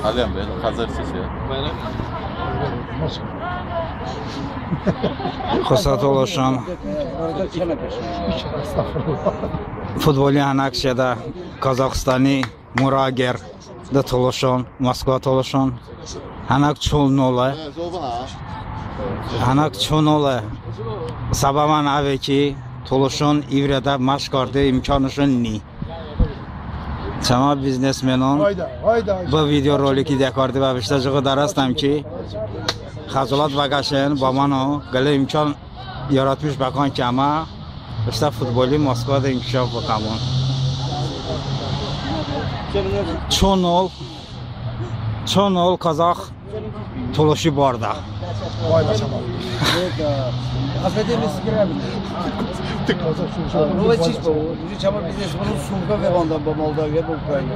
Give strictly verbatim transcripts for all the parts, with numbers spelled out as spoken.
Aləm, bə, hazırsız ya. Xəsə tolışon. Futboli hənək şedə Qazaxıstani Murager de tolışon, Moskva tolışon. Hənək çol nolə. Hənək çol nolə. Səbəbən əve ki, tolışon i vırədə məşq karde imkanışon ni. Çəmə biznesmenon bı videoroliki diə karde bəpeştə jıqo dərəstəm ki, xəcolət bəkəşen, bəmano qılə imkan yaratmış bəkan ki, əmə ıştə futboli Moskvadə inkişaf bıkəmon. Ço nol, ço nol qazax tolışi bardə. Vay be, çəmə. Tek qazax tolışi. Çəmə biznesmenon sumka vevandəm bə Moldaviya, bə Ukrayna.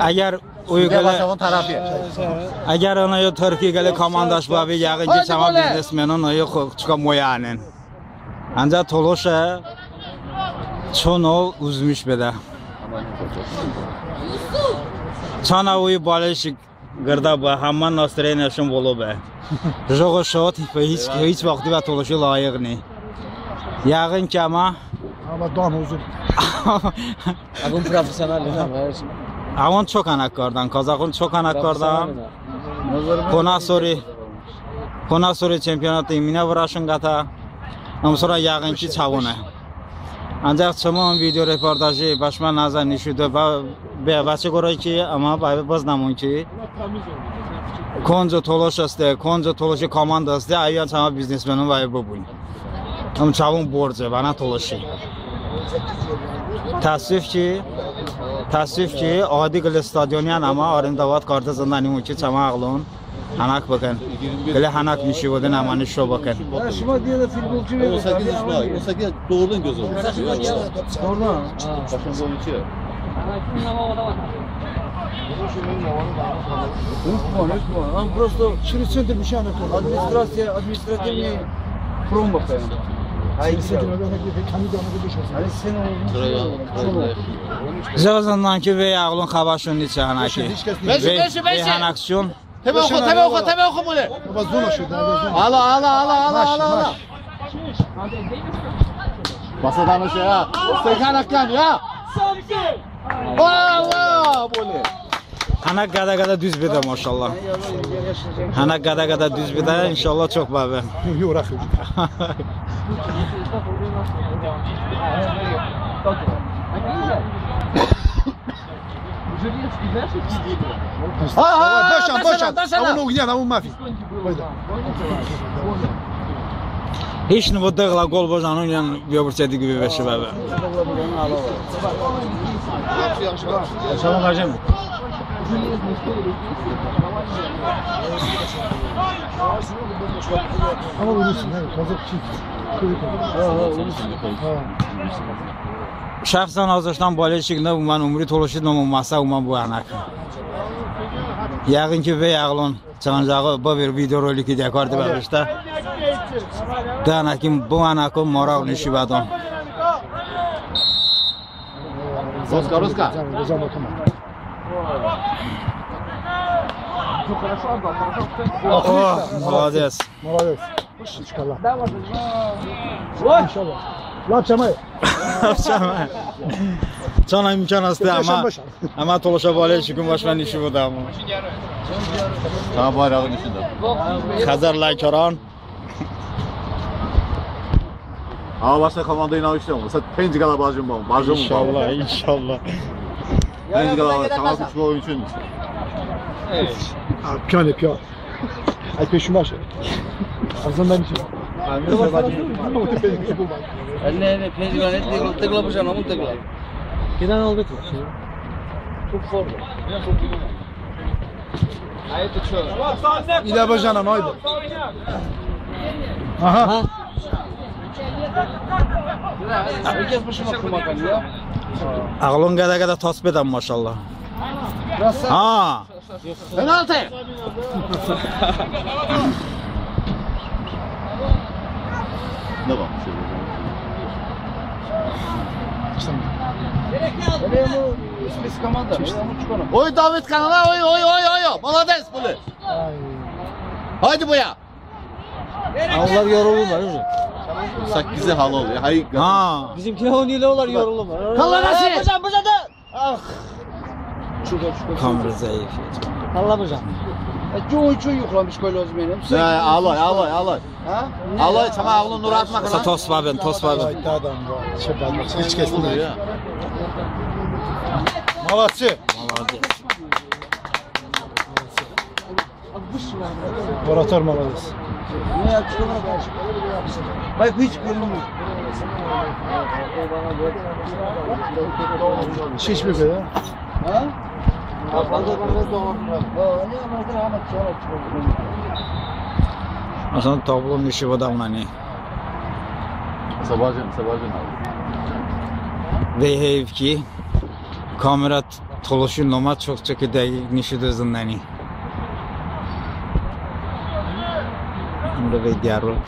Əgər Oy qılə, əgər ıno yo tırki qılə komandaş bəbe, yəğın ki, çəmə biznesmenon oy çokə moyə ənen. Əncəx tolışe ço nol uzmuş bedə. Çanə oy boleşik qırdə bıə, həmə nastroyeniyəşon volo be. Jıqo şot, hiç, hiç vaxti bə tolışi layiğ ni. Yəğın ki, əmə. Əmə don hozır. Əvon professional, nə? Əvon çok hənək kardən, qazaxon çok hənək kardən. Konə sori, konə sori çempionat iminə vırəşon qətə. Imsonə yəğın ki, çəvone. Əncəx çımı ın video reportaji bəşmə nəzə nişo doy, bə, bə, bəçı qorə ki, əmə bəbe bıznəmon ki, konco tolış heste, konco tolışi komanda heste, əyo çəmə biznesmenon bəbe bıbun. Im çəvon borce bənə tolışi. Təəssüf ki, təəssüf ki, adi qılə stadioniyən əmə arendovat karde zındənimon ki, çəmə əğlon hənək bıkən. Qılə hənək nişo bıdən, əməni şo bıkən. Şımə diyə də futbolçu verir. Doğrudan gözəl olur. Doğrudan. Başın dolu içi. Unutma, unutma. Ama просто через центр bir şey anlatıyor. Администрация, административный промах. Ay, sen o. Zındən ki, vey əğlon xəbəşon ni çı hənəki. Vey hənəkşon. Təbə oxo, təbə oxo, təbə oxo, bılə. Ala, ala, ala. Basa danış ya. Sekan Akkan ya. Ala, bılə. Hənək qədə-qədə düz bedə, maşallah. Hənək qədə-qədə düz bedə, inşallah çok bəbe. Yox, yox. Ha, ha, ha, boşan, boşan. Daş ala, daş ala. Əvon oqniyən, əvon məfi. Hiç nıbu dı qılə qol bıjənon, yəni bıə burçə diqi bıbəşe bəbe. Yaxşı, yaxşı. Salam, hacım. Ama ulusun, hə, kazak çift. Ha, ha, ulusun. Ha. Şəxsən az ıştən boleşik nıbu, mən umri tolışi nıbu, məsə umən bı hənək. Yəğın ki, vey əğlon çancağı bı bir videoroliki diə karde bəpeştə. Dı hənəki bı hənəko marağ nişo bədon. Ruska, ruska. O, молодец. Молодец. İnşallah. İnşallah. Lap çəmə. Lap çəmə. Çanə imkan heste, əmə, əmə tolışə boleşikon bəşmə nişo bıdəm. Tamam, bayrağı nişo bıdə. Xəzər laykaran. Ama başqa komanda inanmışdım. Məsələn, penc qala bacım var. Bacım var. İnşallah, inşallah. Penc qala, tamam, üç gol üçün. Piyan, piyan. Ay, peşin başı. Azından için. Əlinə, əlinə, penc qala, tek qala bıjən, amın tek qala. Gedən aldı ki. Çok zor. İlə bıjənən, aydı. Aha. Əğlon qədə-qədə tas bedən, maşallah. Ha. Penalti! Devam. Oy, David kanala, oy, oy, oy, oy, oy. Молодец, bılı. Haydi bu ya. Ha, onlar yorulurlar, öyle. Səkkizi halal ya. Hay. Ha. Bizimkiler oynayırlar, onlar yorulurlar. Kallar nasıl? Buradan, buradan. Ah. Kamera zəif. Allamışam. E, çoy, çoy yoxlamış qoy lazım yəni. Hə, alay, alay, alay. Hə? Alay, tamam, oğlum, narahat olma. Tos bəbin, tos bəbin. Qayıtdı adam bu. Şey, bəbin, hiç kəs bilmir. Молодцы. Молодец. Вратарь молодец. Bak, hiç görünmüyor. Şiş bir kere. Ha? Məsələn, tablo neşə bıdəmnəni. Səbəcən, səbəcən abi. Ve heyf ki, kamera Tolışi nomə, çox-çoki dəqiq nişo doy zındəni. Onda ve diğer. Oy!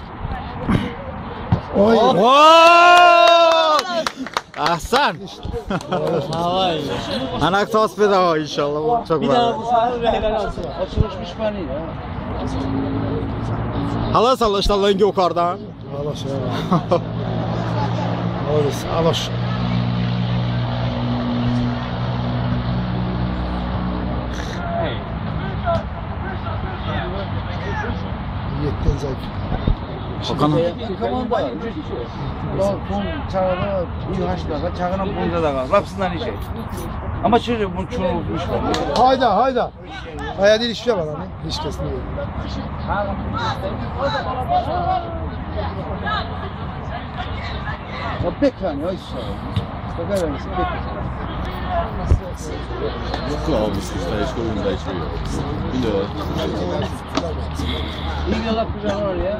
Oy! Əhsən! Havay! Ənək tos bedava inşallah. Çok var. Açılışmış bəni ya. Hala salışda lengi okardan. Aloş, ya. Aloş, aloş. Yetdən zəif. Bakalım. Komanda. Son çağırı, bir haşt dəqiqə, çağırın bunca dəqiqə. Lap sizdən işe. Amma çözü bunu çözmüş. Hayda, hayda. Ay, hadi işlə bana, ne? Hiç kəs ne? Ya, bekən, ya, işlə. Yox, abi, siz dəyişik, oyun dəyişik yox. Bilmirəm. İlk dəfə kucağına var ya.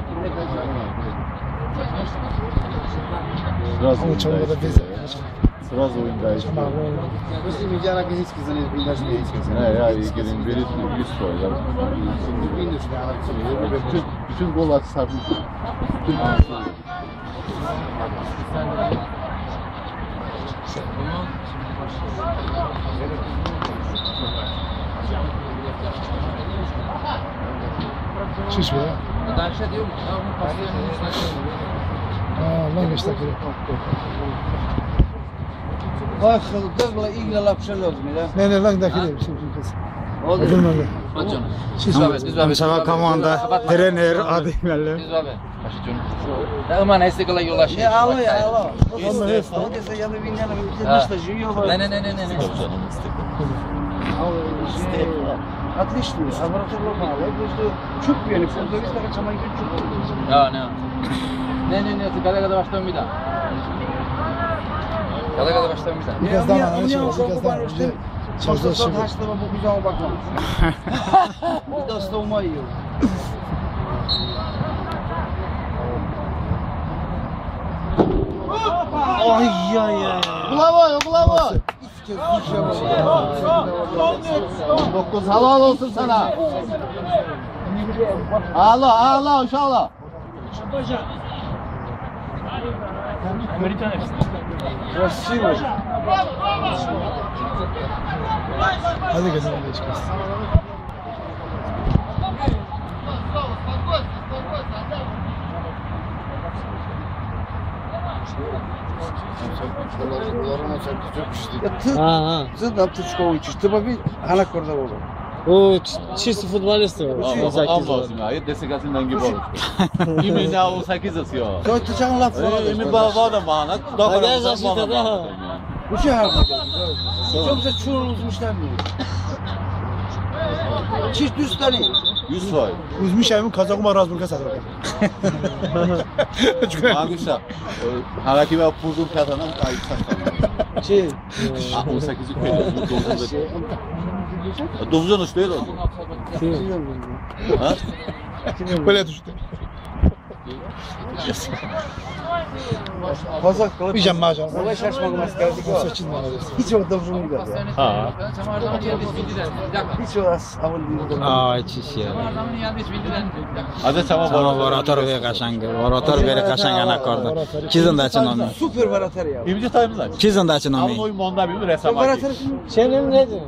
Biraz oyun dəyişik. Sırası oyun dəyişir. Tamam, oyun. Bizim videoda hiç kimse ne bilmez, ne hiç kimse. Nə, ya, ilgili bir yüz soy ya. Bütün, bütün gol atışlarını. Şiş be. Дальше идём. Ha, lan işte. Bax, qızla ilgilə lap şey lazım elə. Ne, ne, lan da gidelim, şey, şey, şey. Oldu. Oldu, oldu. Hadi canım. Biz beraber, biz beraber. Komanda, trener, Adi müəllim. Biz beraber. Başı canım. Ya, aman, heste qıla yola şey. Ya, alo, ya, alo. Olma, heste. Oldu, sen yanı bilmem, biz de işte, şey yok. Ne, ne, ne, ne, ne. Abi, şey, отлично, обратно. Çok yani, futbolist de kaçamayı çok. Ya, ne? Ne, ne, ne, qada-qada başdan bir daha. Qada-qada başdan bir daha. Bir kez daha, bir kez daha. Çözdə şimdi. Haştı bu güzel bakma. Bir daha olmayı. Ay, ay, ay. Bravo, bravo. Doqquz, halal olsun sana. Ağla, ağla, uşaqlar. Красиво. Hadi qızım, hadi çıkasın. Bunların on səkkiz çok güclü. Ha, ha. Zıt, tam tutuşkovun çıktı, bak bir hana korda oldu. O ç-, çisti futbolist o. Ama, ama lazım ya, desek atın dangi bol. İmi ne on səkkiz atıyor. Koy tutacağın laf falan. İmi baba da bana. Daha fazla yaşlı da. Uçu ha. Çok güzel çürün uzmuşlar mı? Çift düz tane. Yüz soy. Uzmuş ayımın kazakuma razburka satar. Çünkü Maguşa. Hələ ki, mən pulum kəsənəm, ay, çəşdəm. Şey, on səkkiz, doqquz. Doqquz üç deyil o. Şey. Ha? Belə düşdü. Kazak kılıp. Bir can maaş al. Olay şaşmadım askerlik var. Sekiz manat. Hiç o davrum yok ya. Ha. Hiç o as-, avun değil. Ay, çiş ya. Adə çəmə Vorotor ve qəşənqi. Vorotor ve qəşənqi ənə kardə. Çi zındəçi nomi? Super Vorotor ya. İmci tayımız. Çi zındəçi nomi? Oyun monda bir rəsəmə. Vorotor. Senin nedir?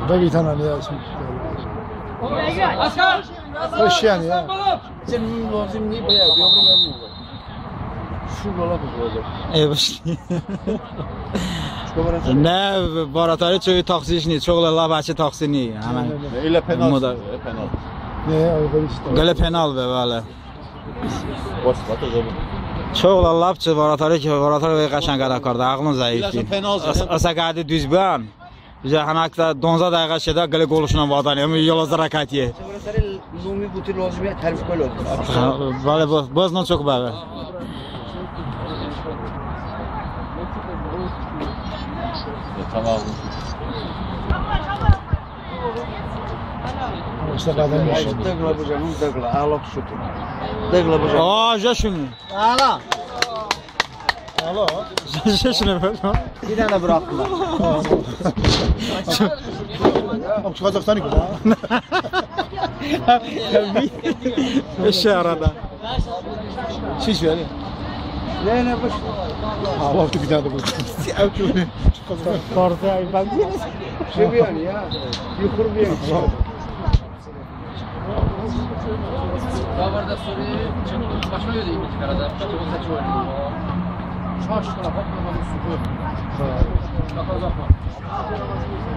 Da bir tane ne yazsın? Hoş yani ya. Senin lazım ne be ya? Bir ömrüm ben mi? Şu yola bu olacaq. E, başlı. Nə, Vorotori çoxu taksiş ni, çoxu lə lap əçəy taksi ni. Həmən. Elə penal. Moda. Penal. Ne, o da işte. Qılə penal be, bəli. Boş, bax, o zaman. Çoxu lə lap çı Vorotori ki, Vorotor ve qəşənq ənə kardə, əğlım zəif. Biraz penal. Əsə qədi düz bən. Bizə hənək də donzə dəqiqə şeydə qılə qoluşunə vadan, yəni yola zərəkətiye. Lumi buti lozimiyə tərif qoyulur. Bəli, bəli, bəli, bəli. Tamam. İşte badem. Dıqla bu canım, dıqla, alok şutu. Dıqla bu canım. Aa, jəşuni. Ala. Alo. Şaşırım. Bir dənə buraxdılar. Abi, şu Qazaxıstanı ki. Eşe arada. Şiş ver. Ne, ne, boş. Ha, bak, bir dənə də bu. Kartı ay, ben. Şey bir yani ya. Yuxur bir yani. Bavarda sori, başma yox deyim ki, qarada, on sekiz oynadı. Şaş, qala, bak, bak, bak, bak. Bak, bak, bak.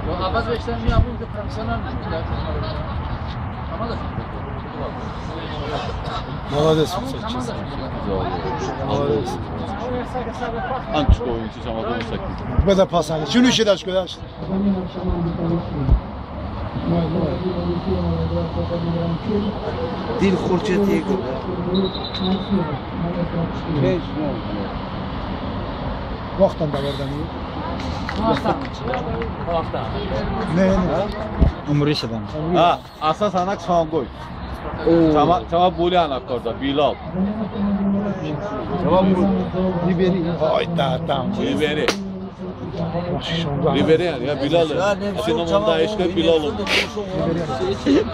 Ya, əvəz beşdən mi yapım ki, professional mi? Tamam da. Молодец. Молодец. Antik oyuncu, tamam, on sekiz. Bə də pasani. Şunu şey də çıkıyor. Dil xurçə teyqo. Vaxtən də vardəni. Vaxtən. Vaxtən. Ne, ne? Umri şedən. Ha, əsas anaq sanqoy. Çəmə, çəmə boli anaq kardə, Bilal. Çəmə boli. Liberi. Ay, da, da. Liberi. Liberi, yəni, ya Bilal. Senin onda eşqə Bilal oldu.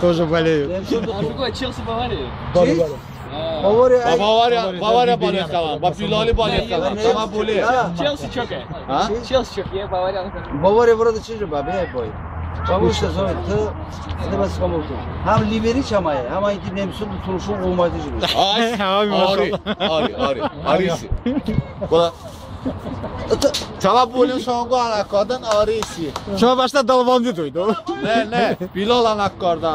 Тоже болею. Чего, Челси, Бавария? Бавария. Bavariya, Bavariya boleskan. Bax, Bilali boleskan. Tamam, boli. Челси çok. Ha? Челси çok. Ya, Bavariya. Bavariya burada çiçi babi, boy. Babu işte sonra tı, ne ben sıkamam tı. Hem liberi çamaye, hem aynı nemsun turşu olmadı. Ay, abi, maşallah. Ari, ari, ari. Arisi. Bula Çəmə bolin sanqo anaq kardən arisi. Şımə başda dalvandi doydu. Ne, ne, Bilal anaq kardə.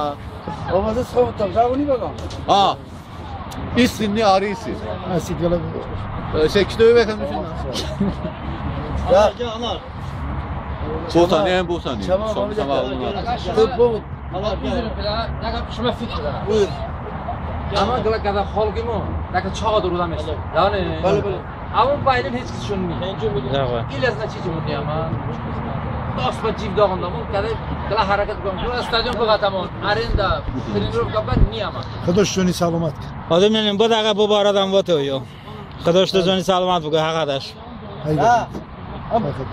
Olmazsa sıxamıtam, zəvoni bəqəm. Ha. İstinni arisi. Ha, sikələ. Şey, kitabı bəqəm düşün. Ya. Botani, yəni botani. Tamam, tamam. Tıbbı. Bizə belə, nə qədər şımə fikir. Buyur. Amma qılə qədər xalqımı, nə qədər çağa durudam. Yəni. Bəli, bəli. Amma bəynim heç kəs şunni. İləzə çiçi şunni amma. Dost bə civ dağında mı, qədə qılə hərəkət qılım. Qılə stadion bıqətəmon, arenda, trenirovka bən niyəmə. Xıdo şuni səlomət. Adəm, yəni, bu dəqiqə bu barədən vote yo. Xıdo şuni səlomət bıqə, hə, qardaş. Ha.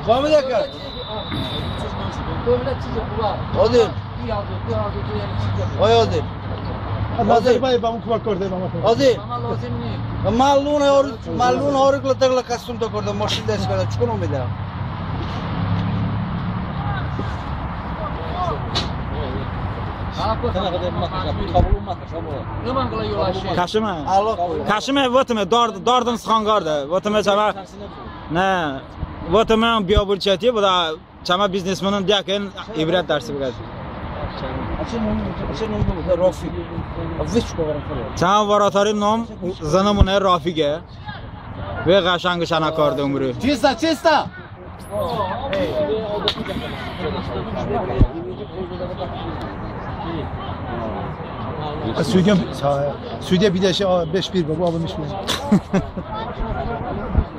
Bamı dəqiqə. Odil. Ay, Odil. Odil. Odil. Məlun hori, məlun hori qılə dıqlə kostyum dokordə, maşin dəs kardə, çikonım bedə. Kaşime. Kaşime, votıme, dard-, dardım sıxan kardə. Votıme çəmə, ne, votıme biyabul çətiye, bu da çəmə biznesmenın diyə ki, ibrət dərsi bıqət. Çəmə vorotorim nom, zınəmone Rafiqe. Ve qəşənqış ənə kardə umru. Çista, çista! Судья, судья bir də şey, beş bir, bu alınmış bir.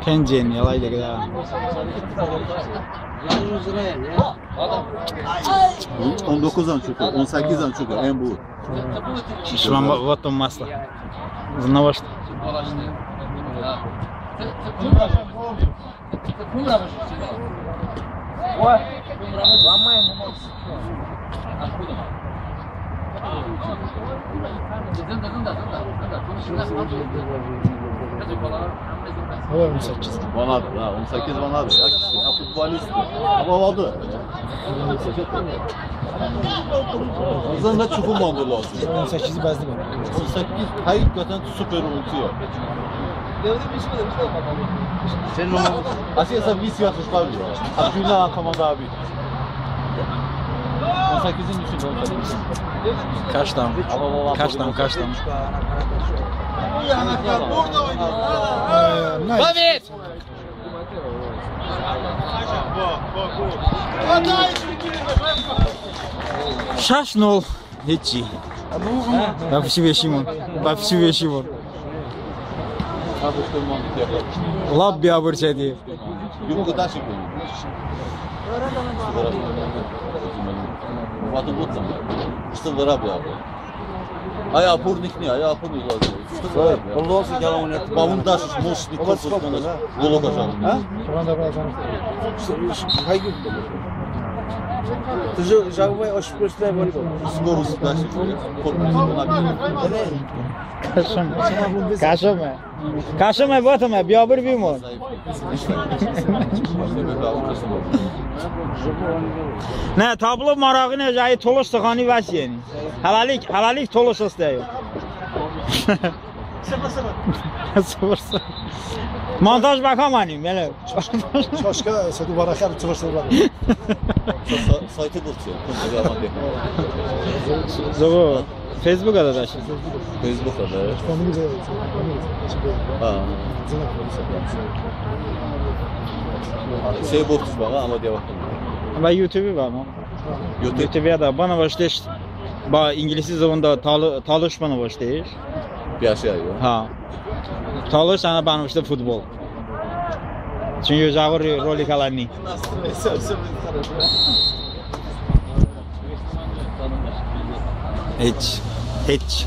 Pencin, yalay dəqədə. On doqquz an çoku, on səkkiz an çoku, ən bu. Şımə votdəm maslə. Zınə vaşt. Vanadır, ha, on səkkiz vanadır. Ya, kişi, ya, futbolist. Amma vardı. Zındə çoxu mandı lazım. On səkkizi bəzdi mənə. On səkkiz həqiqətən super oldu ya. Sen o... Asi, sən vis yaşış var ya. Akuna komanda abi. On səkkizin üstündə, on səkkiz. Kaç tam? Kaç tam, kaç tam? Şaş nol. Hiç şey. Вообще вещимон. Вообще вещимон. Lap biyabır çədi. Ay, opornik ne, ay, opornik lazım. Qolası gələn oynatdı. Bavun daşış, moşnik, qolo qaşan. Ha? Hayır. Ты же, же вы очень просто, я говорю. Скорость дальше. Kaşım. Kaşım. Kaşım, votım, biyabır bimon. Nə, tablo marağın, jəy tolış sıxani vəs yəni. Hələlik, hələlik tolış hıstəyo. Sıfır sıfır. Montaj bəkəmənim, yəni. Çaşka, sə dubara xəl sıfır sıfır. Saytı qurtuyor. Zobo, Feysbukədə dəşe. Feysbukədə. Ha. Şey, borcuz var, amma deyə baxın. Amma YouTube var mı? YouTube. YouTube-ədə bənəvıştış, bə ingilis zıvonədə talı-, talış bənəvıştış. Piyasi ayı. Ha. Talış, sənə bənəvıştış futbol. Çünki jəğor rolik hələni. Hiç, hiç.